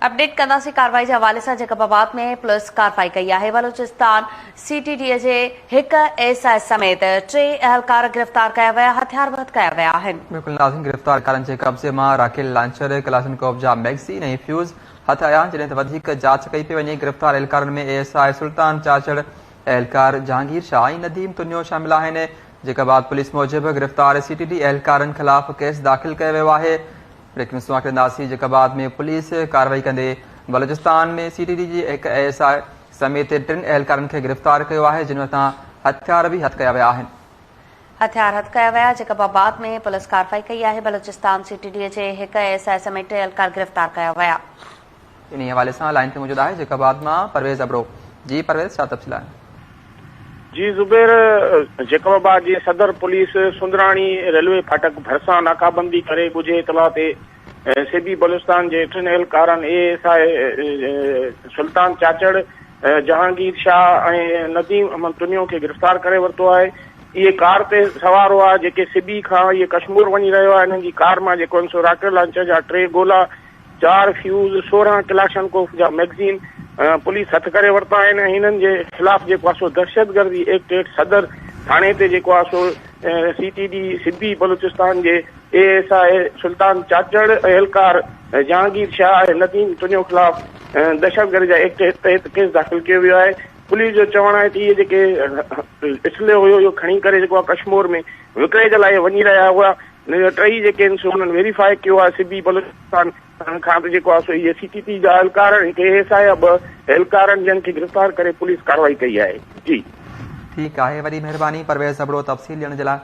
Update ڪنداسين ڪارروائي جي حوالي سان جيڪب آباد ۾ پوليس ڪارروائي ڪئي آهي بلوچستان سي ٽي ڊي جي هڪ ايس I سميت ٽي اهلڪار گرفتار ڪيا ويا هٿيار به هٿ ڪيا ويا آهن. بلڪل ناظرين گرفتار اهلڪارن جي قبضي مان راڪيل لانچر، ڪلاشنڪوف جا ميگزين ۽ فيوز هٿ آيا آهن جڏهن ته وڌيڪ جاچ ڪئي پئي وڃي گرفتار اهلڪارن ۾ اي ايس I سلطان چاچڙ، اهلڪار جهانگير شاهه ۽ نديم تنيو شامل آهن جيڪب آباد پوليس موجب گرفتار سي ٽي ڊي اهلڪارن خلاف ڪيس داخل ڪيو ويو آهي. بريڪنگ نيوز توهان کي ڏينداسين جيڪب آباد ۾ پوليس ڪارروائي ڪندي بلوچستان ۾ سي ٽي ڊي جي هڪ اي ايس I سميت ٽن اهلڪارن کي گرفتار ڪيو آهي جن وٽان هٿيار به هٿ ڪيا ويا آهن. هٿيار هٿ ڪيا ويا، جيڪب آباد ۾ پوليس ڪارروائي ڪئي آهي، بلوچستان سي ٽي ڊي جي هڪ اي ايس I سميت ٽي اهلڪار گرفتار ڪيا ويا. انهي حوالي سان لائين تي موجود آهي جيڪب آباد مان پرويز ابڙو جي پرويز ڇا تفصيل آهن. جي زبير، جيڪب آباد جي صدر پوليس سندراڻي ريلوي ڦاٽڪ ڀرسان ناڪابندي ڪري ڳجهي اطلاع تي سبي بلوچستان جي ٽن اهلڪارن A S I Sultan Chachar, Jahangir Shah ۽ Nadeem Ahmed Tunio کي گرفتار ڪري ورتو آهي. اهي ڪار تي سوار هئا جيڪي سبي کان اهي ڪشمور وڃي رهيا هئا. انهن جي ڪار مان جيڪو آهن سو راڪيٽ لانچر جا ٽي گولا، چار فيوز، 16 ڪلاشنڪوف جا ميگزين پوليس هٿ ڪري ورتا آهن ۽ انهن جي خلاف جيڪو آهي سو دهشتگردي ايڪٽ هيٺ صدر ٿاڻي تي جيڪو آهي سو C T D Sibi Balochistan جي اي ايس I سلطان چاچڙ، اهلڪار جهانگير شاهه ۽ نديم تنيو خلاف دهشتگردي جا ايڪٽ تحت ڪيس داخل ڪيو ويو آهي. پوليس جو چوڻ آهي ته اهي جيڪي اسلحو هيو اهو کڻي ڪري جيڪو آهي ڪشمور ۾ وڪري جي لاء وڃي رهيا هئا. ٽئي جيڪي آهن سو انهن ويريفائي ڪيو آهي سبي بلوچستان کان ته جيڪو آهي سو اهي سي ٽي پي جا اهلڪار آهن هڪ اي ايس I ٻه اهلڪار آهن جن کي گرفتار ڪري پوليس ڪارروائي ڪئي آهي جي. ٺيڪ آهي وڏي مهرباني پرويز ابڙو تفصيل ڏيڻ جي لاء.